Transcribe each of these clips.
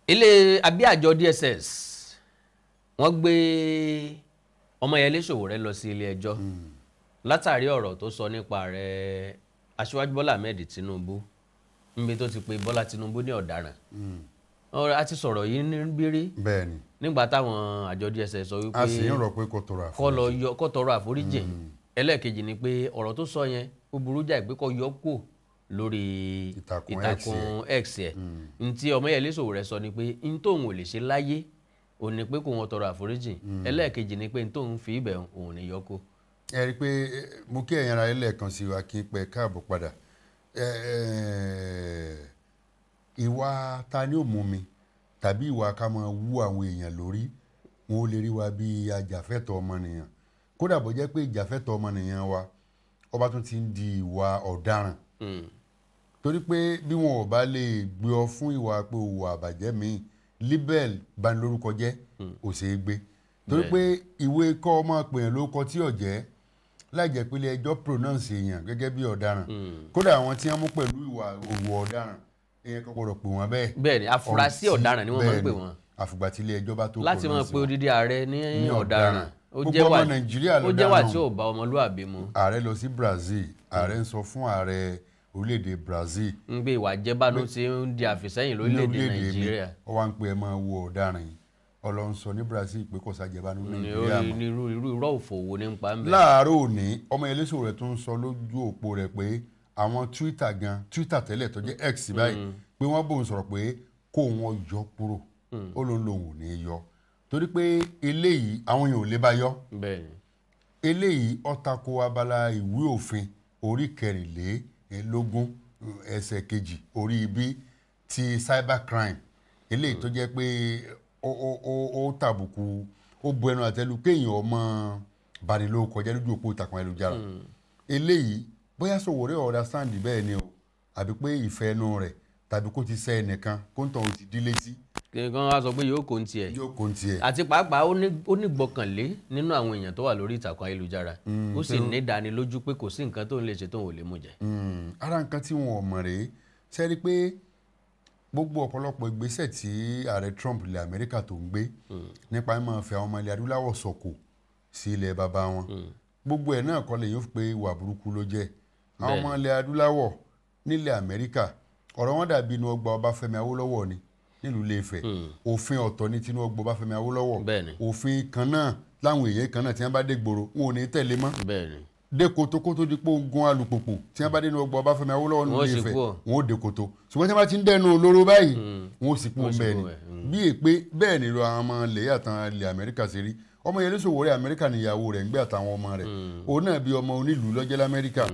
Ilé àbí àjọ DSS wọ́n gbé Ọmọyẹlé Sowore lọ sí ilé ẹjọ́ látàrí ọ̀rọ̀ tó sọ nípa rẹ̀ Aṣíwájú Bọ́lá Ahmed Tinubu, níbi tó ti pe Bọ́lá Tinubu ní ọ̀daràn. Ọ̀rọ̀ a ti sọ̀rọ̀ yìí ní bírí nígbà táwọn àjọ DSS sọ wípé a sì ń rọ̀ pé kó tọrọ àforíjì. Kó tọrọ àforíjì. Ẹlẹ́ẹ̀kejì ni pé ọ̀rọ̀ tó sọ yẹn ó burú jáì pé kó yọ kó lórí ìtàkùn X ẹ̀. Ntí Ọmọyẹlé Sowore sọ ni pé n tóun ò lè ṣe láyé òun ni pé kó wọn tọrọ àforíjì. Ẹlẹ́ẹ̀kejì ni pé n tóun fi ibẹ̀ òun ni yọ kó. Ẹ rí i pé mo kí ẹ̀yin ara ilé kan sí wa kí n pẹ́ káàbọ̀ padà. Ìwà ta ni ó mú mi tàbí ìwà ká máa wú àwọn èèyàn lórí, wọn ò lè rí wa bí ajàfẹ́tọ̀ọ́ ọmọnìyàn. Kódà bó jẹ́ pé ìjàfẹ́tọ̀ọ́ ọmọnìyàn wa ọba tún ti ń di ìwà ọ̀daràn. Torí pé bí wọn ò bá lè gbé ọ fún ìwà pé òwò àbàjẹ́ mi libel banilórúkọ jẹ́ ò ṣeé gbé. Torí pé ìwé kọ́ ọmọ pèèyàn lórúkọ tí ò jẹ́ láì jẹ́ pé ilé ẹjọ́ pronounce èèyàn gẹ́gẹ́ bí ọ̀daràn. Kódà àwọn tí wọ́n mú pẹ̀lú ìwà òwò ọ̀daràn èèyàn kan gbọ́dọ̀ pè wọ́n bẹ́ẹ̀. Bẹ́ẹ̀ni, afurasí ọ̀daràn ni wọ́n máa ń pè wọ́n. Àfìgbà tí ilé ẹjọ́ bá tó láti máa pe odidi ààrẹ ní ọ̀daràn. Ó jẹ́ wà tí ò bá ọmọlúwàbí mu. Ààrẹ lọ sí Brazil, ààrẹ ń sọ fún ààrẹ orílẹ̀-èdè Brazil. Ń gbé ìwà jẹ́bánu tí ń di àfìsẹ́yìn lórílẹ̀-èdè Nàìjíríà. Ó wá ń pe ẹ máa wo ọ̀daràn yìí. Ọlọ́run sọ ní Brazil pé kò sájẹbánu Nàìjíríà mọ́. Irú irọ́ òfò wo ní pa ń bẹ̀. Láàárọ̀ òní, Ọmọyẹlé Sowore tún sọ lójú òpó rẹ̀ pé àwọn Twitter gan, Twitter tẹ́lẹ̀ tó jẹ́ X báyìí, pé wọ́n bóun sọ̀rọ̀ pé kó wọn yọ kúrò. Ó lóun lòun ò ní yọ. Torí pé eléyìí àwọn èèyàn ò lè bá yọ. Eléyìí ó tako abala ìwé òfin orí 24 ẹsẹ̀ 2 orí ibi ti cybercrime. Eléyìí tó jẹ́ pé ó tàbùkù, ó bu ẹnu àtẹ́lu kéèyàn ọmọ banilórúkọ jẹ́ lójú òpó ìtàkùn ayélujára. Eléyìí bóyá Sowore understand bẹ́ẹ̀ ni o, àbí pé ìfẹ́ ẹnu rẹ̀ tàbí kó ti sẹ́ ẹnìkan kó ń tàn ó ti dí létí. Kí wọ́n sọ pé yóò kó ń tiẹ̀. Yóò kó ń tiẹ̀. Àti pàápàá ó ní gbọ́kànlé nínú àwọn èèyàn tó wà lórí ìtàkùn ayélujára. Ó sì ní ìdánilójú pé kò sí nǹkan tó ń lè ṣe tó ń ò lè mú jẹ. Ara nǹkan tí wọn ò mọ̀ rèé, ṣe rí pé gbogbo ọ̀pọ̀lọpọ̀ ìgbésẹ̀ tí ààrẹ Trump ilẹ̀ Amẹ́ríkà tó ń gbé nípa mímọ́ fi àwọn ọmọ ilẹ̀ adúláwọ̀ sọ̀kò sí ilẹ̀ bàbá wọn. Gbogbo ẹ̀ náà kọ́ lè yóò pé ìwà burúkú ló jẹ́. Àwọn ọmọ ilẹ̀ adúláwọ̀ nílẹ̀ Amẹ́ríkà ọ̀rọ̀ wọn dàbí inú ọgbà Ọbáfẹ́mi Awólọ́wọ̀ ni nílùú Ilé-Ifẹ̀. Òfin ọ̀tọ̀ ní tinú ọgbà Ọbáfẹ́mi Awólọ́wọ̀. Òfin kan náà láwọn èèyàn kan náà tí wọ́n bá dé gbòòrò wọn ò ní tẹ̀lé mọ́. Dé koto kó tó di pé ó gun alùpùpù tí wọ́n bá dé inú ọgbà Ọbáfẹ́mi Awólọ́wọ̀ nílùú Ilé-Ifẹ̀ wọn ò dé koto. Ṣùgbọ́n tí wọ́n bá ti ń dẹnu olóró báyìí wọn ò sì kú bẹ́ẹ̀ ni. Bí èpè bẹ́ẹ̀ ni àwọn ọmọ ilẹ̀ àtàwọn ilẹ̀ Amẹ́ríkà ṣe rí. Ọmọyẹlé Sowore Amẹ́ríkà níyàwó rẹ̀ ń gbé àtàwọn ọmọ rẹ̀. Òun náà bí ọmọ onílùú lọ́jẹ́ l'Amẹ́ríkà.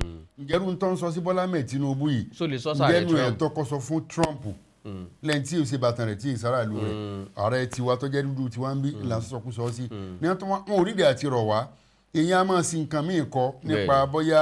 Ǹjẹ́rú ń tọ́ ń sọ sí Bọ́lá Ahmed Tinubu yìí? Ǹjẹ́nu ẹ̀ tọkọ sọ fún Trump lẹ́yìn tí yóò ṣe bàtàn rẹ̀ tí yóò sára ìlú rẹ̀. Ààrẹ tiwa tó jẹ́ dúdú tiwa ń bí ìlànà sọkúsọ sí. Ní wọ́n ò rídìí àti rọ̀ wá. Èèyàn á máa sin nǹkan míì kọ nípa bóyá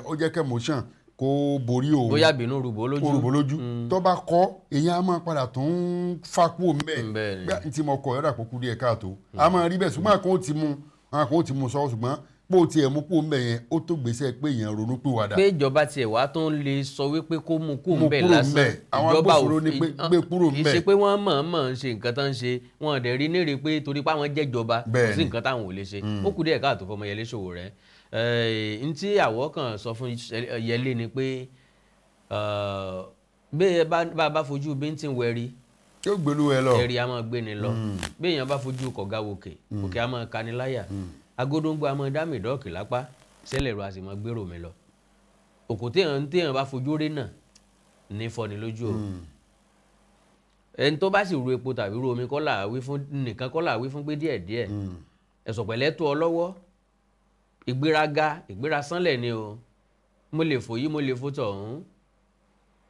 ó jẹ́ kẹ́mọ́ṣàn kó borí òun. Bóyá bínú rúbọ lójú. Rúbọ lójú. Tó bá kọ́ èèyàn á máa padà tó ń fakú mbẹ́. Bí tí mo kọ ẹ̀rọ àpòkù díẹ̀ káàtó. A máa rí bẹ́ẹ̀ ṣùgbọ́n àkàn ó ti mú sọ́wọ́ ṣùgbọ́n pé ó tiẹ̀ mú kó mbẹ́ yẹn ó tó gbèsè pé èèyàn ronú pìwàdà. Pé ìjọba tiẹ̀ wá tó ń lè sọ wípé kó mú kó mbẹ́ lásán. Àwọn agbófinró ní pé gbé kúrò mbẹ́. Kì í ṣe pé wọ́n mọ̀ọ́mọ̀ ń ṣe nǹkan tán ń ṣe, wọn dẹ̀ rí nírè pé torí pé àwọn jẹ́jọba kò sí nǹkan táwọn ò lè ṣe. Ó kù díẹ̀ káàtó fọmọ Yẹlé Sowore. N tí àwọ̀ kan sọ fún Yẹlé ni pé bí bá bá fojú bíntín wẹ̀rí yóò gbélú ẹ lọ. Ẹ̀rí a máa gbé ni lọ. Bí èèyàn bá fojú kọ̀ga wòkè, òkè a máa kani láyà. Agodongbo a máa dá mi dọ́ọ̀kì lápá, sẹ́lẹ̀ ro a sì máa gbèrò mi lọ. Òkò téèyàn bá fojú rí náà ní fọ́ni lójú o. Ẹni tó bá sì ru epo tàbí ru omi kọ́ là wí fún nìkan kọ́ là wí fún pé díẹ̀díẹ̀. Ẹ̀sọ̀ pẹ̀lẹ́ tó ọ lọ́wọ́. Ìgbéraga, ìgbérasánlẹ̀ ni o. Mo lè fò yí, mo lè fò tọ̀hún.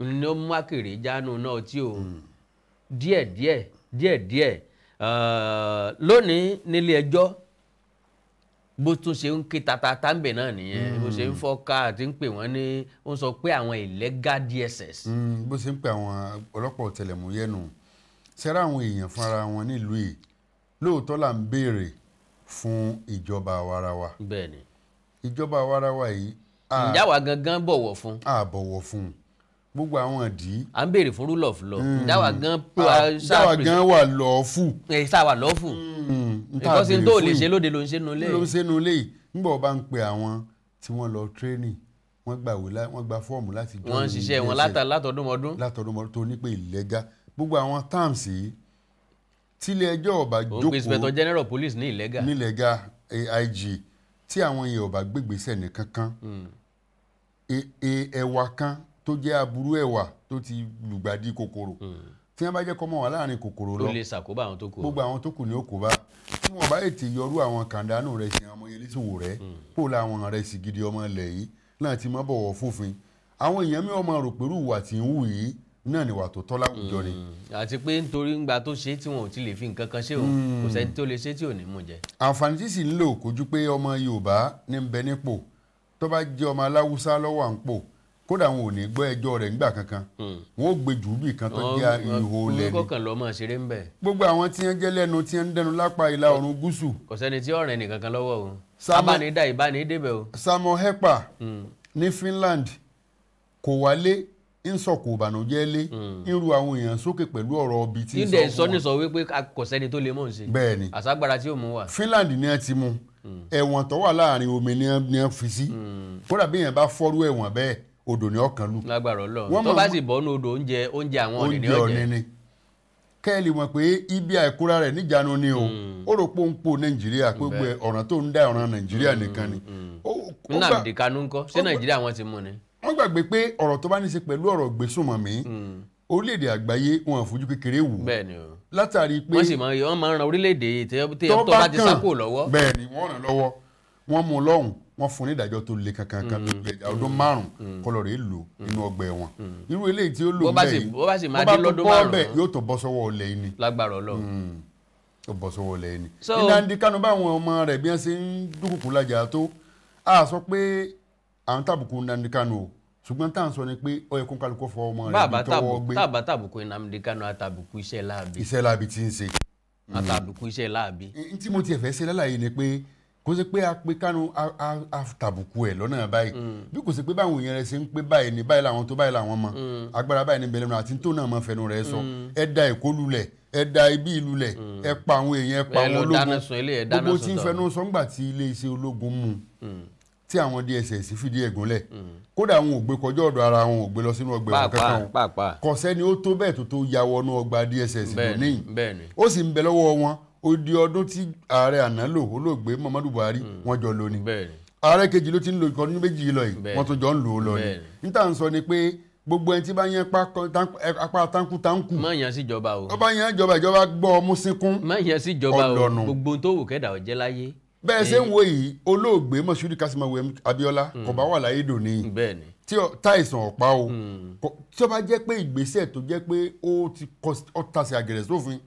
Ní ó mú àkèrè jánu náà tí o. Díẹ̀díẹ̀, díẹ̀díẹ̀. Lónìí nílé ẹjọ́ bó tún ṣe ń ké tatata ń bẹ̀ náà nìyẹn. Bó ṣe ń fọ́ká àti ń pè wọ́n ní ó ń sọ pé àwọn illegal DSS. Bó ṣe ń pè àwọn ọlọ́pàá ọ̀tẹlẹ̀múyẹ́ nù. Ṣẹ́ra àwọn èèyàn fúnra wọn nílùú yìí lóòótọ́ là ń béèrè fún ìjọba àwarawa. Ìjọba àwarawa yìí. Ǹjẹ́ àwa gangan bọ̀wọ̀ fún? A bọ̀wọ̀ fún. Gbogbo àwọn ìdí. À ń béèrè fún rule of law. Dáwà gan dáwà gan wà lọ́ọ̀fù. Sáwà lọ́ọ̀fù. Ìkọ́sí tó lè ṣe lóde ló ń ṣe nulẹ̀. Ló ń ṣe nulẹ̀ yìí. Nígbà wọ́n bá ń pe àwọn tí wọ́n lọ training, wọ́n gbàwé, wọ́n gba fọ́ọ̀mù láti jọ. Wọ́n ń ṣiṣẹ́ wọn látọdúnmọdún. Látọdúnmọdún tó ní pé ìlẹ́gà. Gbogbo àwọn terms yìí tílé ẹjọ́ ọba jókòó. Òun Inspector General Police ní ìlẹ́gà. Ní ìlẹ́gà IG tí àwọn yẹn ọba gbégbèsè nìkan kan. Ẹ̀wà kan tó jẹ́ aburú ẹ̀wà tó ti lùgbàdì kòkòrò tí wọ́n bá jẹ́ kọ́mọ wà láàrin kòkòrò lọ tó lè ṣàkóbá àwọn tó kù, gbogbo àwọn tó kù ní òkóbá. Tí wọ́n bá ètè yọrú àwọn kàndánù rẹ̀ sí àwọn eléṣòwò rẹ̀ kó làwọn rẹ̀ sì gidi ọmọ ilẹ̀ yìí náà ti mọ́ bọ̀wọ̀ fófin. Àwọn èèyàn mi ọmọ rò pẹ̀lú ìwà tí ń wù yìí náà níwà tó tọ́ láwùjọ ni. Àti pé nítorí ńgbà tó ṣe tí wọn ò ti lè fi nǹkan kan ṣe òun, kò sẹ́ni tó lè ṣe tí ò ní mú jẹ. Àǹfààní tí sì ń lò kojú pé ọmọ Yorùbá ní ń bẹ nípò, tó bá jẹ́ ọmọ aláwùsá lọ́wọ́ à ń pò, kódà wọn ò ní gbọ́ ẹjọ́ rẹ̀ nígbà kankan, wọn ò gbé jù bí kan tó jẹ́ ihò lẹ́ni. Kọ́kàn lọ́ mọ̀ ṣeré ń bẹ̀. Gbogbo àwọn tí wọ́n jẹ́ lẹ́nu tí wọ́n ń dẹnu lápá ìlà oòrùn gúúsù. Kò sẹ́ni tí ọ̀rẹ́ nìkan kan lọ́wọ́ o, abánidá ìbáni débẹ̀ o. Samuel Ekpa ní Finland kò wálé, ń sọ̀kò ìbànújẹ́ lé, ń ru àwọn èèyàn sókè pẹ̀lú ọ̀rọ̀ ọbí tí ń sọ fún wọn. Ìdẹ̀ sọ wípé kò sẹ́ni tó lè mọ̀ ṣe. Bẹ́ẹ̀ni, àságbára tí ò mú wà. Finland ni ẹ ti mú ẹ̀wọ̀n tó wà láàrin omi ni ẹ fi sí. Kódà bí èèyàn bá fọ́rú ẹ̀wọ̀n bẹ́ẹ̀, odò ni ọkàn lù. Lágbára Ọlọ́run, tó bá sì bọ́ ní odò oúnjẹ àwọn ọ̀nì ní ọ̀jẹ̀. Ni kẹ́ẹ̀lì mọ̀ pé ibi àìkóra rẹ̀ níjànú ni o. Ó rò pòǹpò Nàìjíríà pé gbogbo ọ̀ràn tó ń dá ọ̀ràn Nàìjíríà nìkan ni. Nnamdi Kanu ńkọ́, ṣé Nàìjíríà wọn ti mú ni? Wọ́n gbàgbé pé ọ̀rọ̀ tó bá ní í ṣe pẹ̀lú ọ̀rọ̀ gbésùnmọ̀mí orílẹ̀-èdè àgbáyé wọn ò fojú kékeré wò. Bẹ́ẹ̀ni o. Látàrí pé wọ́n sì máa ń ran orílẹ̀-èdè tó bá ti sá kúrò lọ́wọ́. Bẹ́ẹ̀ni, wọ́n ràn lọ́wọ́, wọ́n mú un lọ́hùn, wọ́n fún ní ìdájọ́ tó le kankan kan tó gbẹ̀dá ọdún 5 kọlọ̀ rẹ̀ lò nínú ọgbà ẹ̀wọ̀n. Irú eléyìí tí ó lò ń bẹ̀ yìí bó bá sì máa dé lọ́dún 5 yóò tó bọ́ sọ́wọ́ ọ̀lẹ̀ yìí ni. Lágbára Ọlọ́run. Ó bọ́ sọ́wọ́ ọ̀lẹ̀ yìí ni. Nnamdi Kanu báwọn ọmọ rẹ̀ bí wọ́n ṣe ń dúkùkù lájà tó, a sọ pé à ń tàbùkù Nnamdi Kanu o, ṣùgbọ́n tá à ń sọ ni pé ó yẹ kó kálukú fọ ọmọ rẹ̀ bí tọwọ́ gbé. Bàbá tàbùkù Nnamdi Kanu àtàbùkù iṣẹ́ láabi. Iṣẹ́ láabi tí ń ṣe. Àtàbùkù iṣẹ́ láabi. N tí mo tiẹ̀ fẹ́ ṣe lálàyé ni pé kò sí pé a pé Kanu a tàbùkù ẹ̀ lọ́nà báyìí, bí kò sí pé báwọn èèyàn rẹ̀ ṣe ń pé báyìí ni báyìí làwọn tó báyìí làwọn mọ agbára báyìí ní bẹ̀rẹ̀ náà àti tó náà mọ fẹnu rẹ̀ sọ. Ẹ da Èkó lulẹ̀, ẹ da ibi lulẹ̀, ẹ pa àwọn èèyàn, ẹ pa àwọn ológun, gbogbo tí ń fẹnu sọ ńgbà tí iléeṣẹ́ ológun mú tí àwọn DSS fìdí ẹ̀ gúnlẹ̀. Kódà àwọn ò gbé kọjá ọ̀dọ̀ ara wọn, ò gbé lọ sínú ọgbà ẹ̀wọ̀n kankan o. Kò sẹ́ni ó tó bẹ́ẹ̀ tó ya wọnú ọgbà DSS lónìí, ó sì ń bẹ lọ́wọ́ wọn. Ó di ọdún tí ààrẹ àná lò, olóògbé Muhammadu Buhari, wọ́n jọ lò ní. Ààrẹ kejì ló ti ń lo ìkọ́ni méjì lọ yìí, wọ́n tún jọ ń lò ó lọ ni. Níta ń sọ ni pé gbogbo ẹni tí bá yẹn apá táǹkù táǹkù. Má yàn síjọba o. Ó bá yàn ìjọba, ìjọba gbọ́ ọmú sínkún. Má yàn síjọba o, gbogbo tó wù kẹ́dà ọ̀jẹ́ láyé. Bẹ́ẹ̀ ṣe ń wo yìí, olóògbé Moshood Kasimawo Abiola kò bá wà láyé dòní. Tí táìsàn ọ̀pá o, tí ó bá jẹ́ pé ìgbésẹ̀ tó jẹ́ pé ó ti tasẹ̀ àgẹ̀rẹ̀ sófin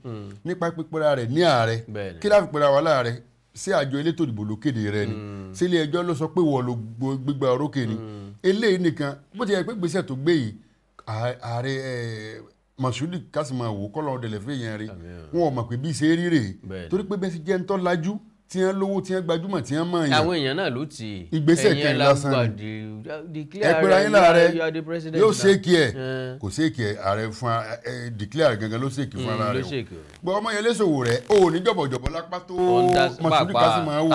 nípa pípẹ́ra rẹ̀ ní ààrẹ, kí láfi pẹ́ra wa láàrẹ? Sí àjọ elétò ìdìbò ló kéde rẹ̀ ni? Sí ilé ẹjọ́ ló sọ pé wọ́n ló gbégbá orókè ni? Eléyìí nìkan bó ti yẹ pé ìgbésẹ̀ tó gbé yìí, ààrẹ Moshood Kasimawo kọ́lọ́ ọ̀dẹ̀lẹ̀ fún èèyàn rẹ̀, wọn ò mọ̀ pé bí ṣe rí rèé, torí pé bẹ́ẹ̀ sì jẹ́ ń tọ́ lajú tí wọ́n lówó, tí wọ́n gbajúmọ̀, tí wọ́n mọ̀ yàn. Àwọn èèyàn náà ló ti ìgbésẹ̀ kẹrin lásán ni. Ẹ pera yín láàrẹ, yóò ṣèkì ẹ, kò ṣèkì ẹ, ààrẹ fún ẹ declare gangan ló ṣèkì fún ara rẹ o. Gbọ́ ọmọ yẹn léṣòwò rẹ, o ò ní jọ̀bọ̀jọ̀bọ̀ lápá tó Moshood Kasimawo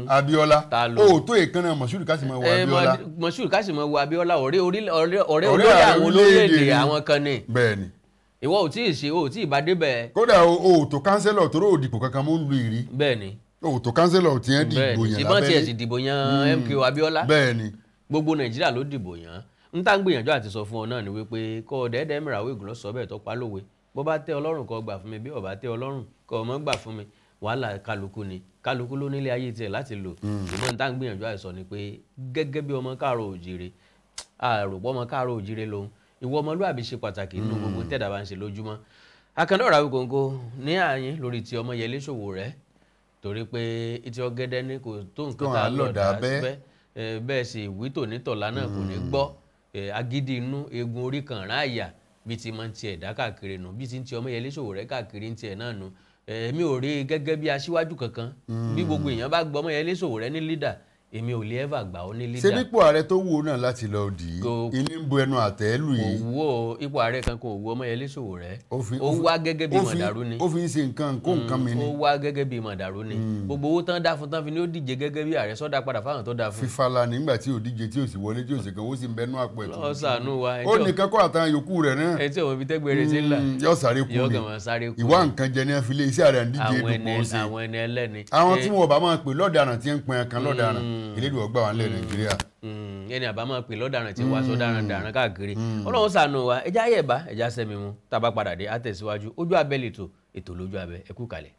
Abiola, o ò tó èékánná Moshood Kasimawo Abiola. Moshood Kasimawo Abiola ọ̀rẹ́ olórí àwọn olórílẹ̀-èdè àwọn kan ni. Bẹ́ẹ̀ni, ìwọ ò tí ì ṣe, o ò tí ì bá débẹ̀. Kódà o ò tó kánsẹ́lọ̀ tó rò òdìpọ̀ kankan mú lu ìrí. Bẹ́ẹ̀ni, o tó kánsẹ́lọ̀ tí wọ́n dìbò yàn lábẹ́lé. Ìbọn tiẹ̀ sì dìbò yan MKO Abiola. Bẹ́ẹ̀ni, gbogbo Nàìjíríà ló dìbò yàn. N tá ń gbìyànjú àti sọ fún ọ náà ni wípé kọ́ ọ dẹ́ẹ́dẹ́ mìíràn wíìgùn lọ sọ bẹ́ẹ̀ tó pa lówe. Bó bá tẹ́ Ọlọ́run kó gbà fún mi, bí ó bá tẹ́ Ọlọ́run kó má gbà fún mi. Wàhálà kálukú ni, kálukú ló nílé ayé tiẹ̀ láti lò. Ṣùgbọ́n n tá ń gbìyànjú àti sọ ni pé gẹ́gẹ́ bí ọmọ káàárọ̀ òjìire, àròpọ̀ ọmọ káàárọ̀ òjìire lòun, ìwọ ọmọlúàbí ṣe pàtàkì nínú gbogbo tẹ́dà bá ń ṣe lójúmọ́. Akandé ọ̀rọ̀ Awikonko ní àyín lórí ti Ọmọyẹlé Sowore, torí pé ìtì ọ̀gẹ̀dẹ̀ ni kò tó nǹkan tá a lọ dà bẹ́ẹ̀ bẹ́ẹ̀ sì wí tòní tọ̀la náà kò ní gbọ́. Agídí inú eegun orí kan rán àyà bí ti máa ń tiẹ̀ dá káàkiri nù, bí ti ń ti Ọmọyẹlé Sowore káàkiri ń tiẹ̀ náà nù. Èmi ò rí gẹ́gẹ́ bí aṣíwájú kankan. Bí gbogbo èèyàn bá gbọ́ Ọmọyẹlé Sowore ní lídà, Èmi ò lè ever gbà ó ní Ṣé leader. nípò ààrẹ tó wù ú náà láti lọ dì í, ìní ń bu ẹnu àtẹ́ lù Kò yìí? wú o, ipò ààrẹ kan kò wú Ọmọyẹlé Sowore. Ó fi- Ó wá gẹ́gẹ́ bí mọ̀dàrú ni. Ó fi ń ṣe nǹkan kó nǹkan mi ni. Ó wá gẹ́gẹ́ bí mọ̀dàrú ni. Gbogbo owó tán dá fún tán fi ní ó díje gẹ́gẹ́ bí ààrẹ, sọ́dá padà fáwọn tó dá fún. Fífàlà nígbà tí ò díje, tí ò sì wọlé, tí ò sì kan, ó sì ń bẹnu àpò ẹ̀tọ́. Lọ́ọ́ ṣàánú wa. Ó nìkan kọ́, àtàwọn yòókù rẹ̀ náà. Ẹ tí òun ibi tẹ́gbẹ̀rẹ̀ sí ńlá. Yóò sáré kú Yóò ni. kàn máa sáré kú. Ìwà nǹkan jẹ ní àfilé iṣẹ́ ààrẹ ń díje Àwọn dupò ẹni ó ṣe. àwọn ẹni ẹlẹ́ni. Àwọn tí wọn bá máa pè lọ́daràn tí ń pin ẹ̀kan lọ́daràn, Elédùà ọgbà wà nílẹ̀ Nàìjíríà. Ẹni àbá máa pè lọ́daràn tí wàá sọ daran daran káàkiri. Ọlọ́run ṣàánú wa. Ẹja ayẹ̀bá, ẹja sẹ́mi mu. Tá a bá padà dé, á tẹ̀síwájú. Ojú abẹ́ lètò, ètò lójú abẹ́. Ẹ kú kalẹ̀.